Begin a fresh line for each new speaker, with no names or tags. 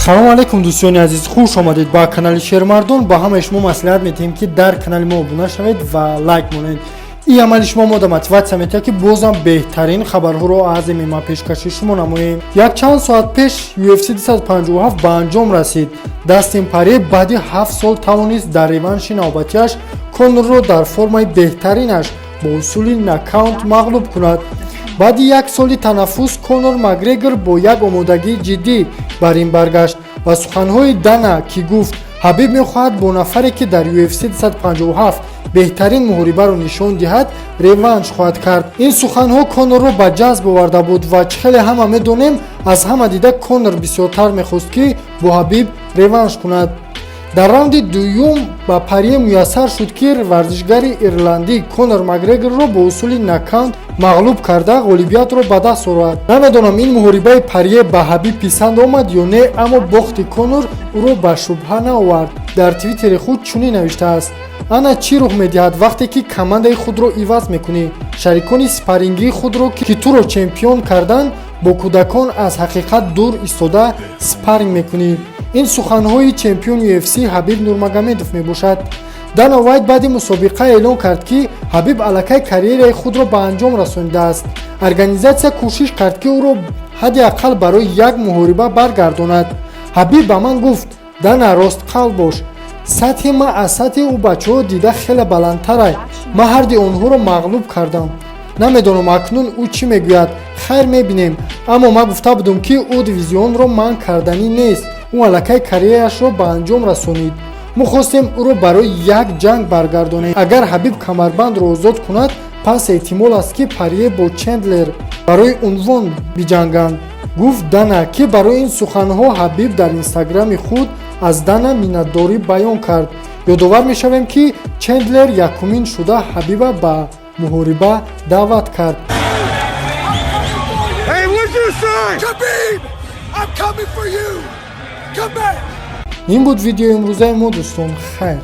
Салому алайкум, дӯстони азиз, хуш омадед ба канали Шермардон. Ба ҳамаи шумо маслиҳат медиҳем, ки дар канали мо обуна шавед ва лайк монед. Ин амали шумо мода мотиватсия метиҳад, ки бозам беҳтарин хабарҳоро аз ММА пешкаши шумо намоем. Якчанд соат пеш UFC 257 ба анҷом расид. Дастин Порье баъди 7 сол тавонист дар реванши навбатиаш Конорро дар формаи беҳтаринаш бо усули нокаут мағлуб кунад. Баъди як соли танаффус Конор Макгрегор бо як омодагии ҷиддӣ бар ин баргашт ва суханҳои Дана, ки гуфт, Ҳабиб мехоҳад бо нафаре, ки дар UFC 257 беҳтарин муҳорибаро нишон диҳад, реванш хоҳад кард. Ин суханҳо Конорро ба ҷазб оварда буд ва чӣ хеле ҳама медонем, аз ҳама дида Конор бисёртар мехост, ки бо Ҳабиб реванш кунад. Дар раунди дуюм ба Порье муяссар шуд, ки варзишгари ирландӣ Конор Макгрегорро бо усули нокаут мағлуб карда, ғолибиятро ба даст овард. Намедонам, ин муҳорибаи Порье ба Ҳабиб писанд омад ё не, аммо бохти Конор ӯро ба шубҳа наовард. Дар твиттери худ чунин навиштааст: «Ана чӣ рух медиҳад, вақте ки командаи худро иваз мекунӣ, шарикони спаррингии худро, ки туро чемпион карданд. Бо кӯдакон аз ҳақиқат дур истода спарринг мекунӣ». Ин суханҳои чемпиони UFC Ҳабиб Нурмагомедов мебошад. Дана Вайт баъди мусобиқа эълон кард, ки Ҳабиб аллакай карьераи худро ба анҷом расонидааст. Организатсия кӯшиш кард, ки ӯро ҳадди ақал барои як муҳориба баргардонад. «Ҳабиб ба ман гуфт: „Дана, ростқалб бош, сатҳи ман аз сатҳи ӯ бачаҳо дида хеле баландтарай. Ман ҳарди онҳоро мағлуб кардам. Намедонам, акнун ӯ чӣ мегӯяд. Хайр, мебинем. Аммо ман гуфта будам, ки ӯ дивизионро манъ карданӣ нест. Ӯ аллакай карьерашро ба анҷом расонид. Мо хостем ӯро барои як ҷанг баргардонем. Агар Ҳабиб камарбандро озод кунад, пас эҳтимол аст, ки Порье бо Чендлер барои унвон биҷанганд», гуфт Дана, ки барои ин суханҳо Ҳабиб дар инстаграми худ аз Дана миннатдорӣ баён кард. Ёдовар мешавем, ки Чендлер якумин шуда Ҳабиба ба муҳориба даъват кард.
Hey, what'd you say? Khabib, I'm coming for you. Come back.
Ин буд видеои имрӯзаи мо, дӯстон. Хайр.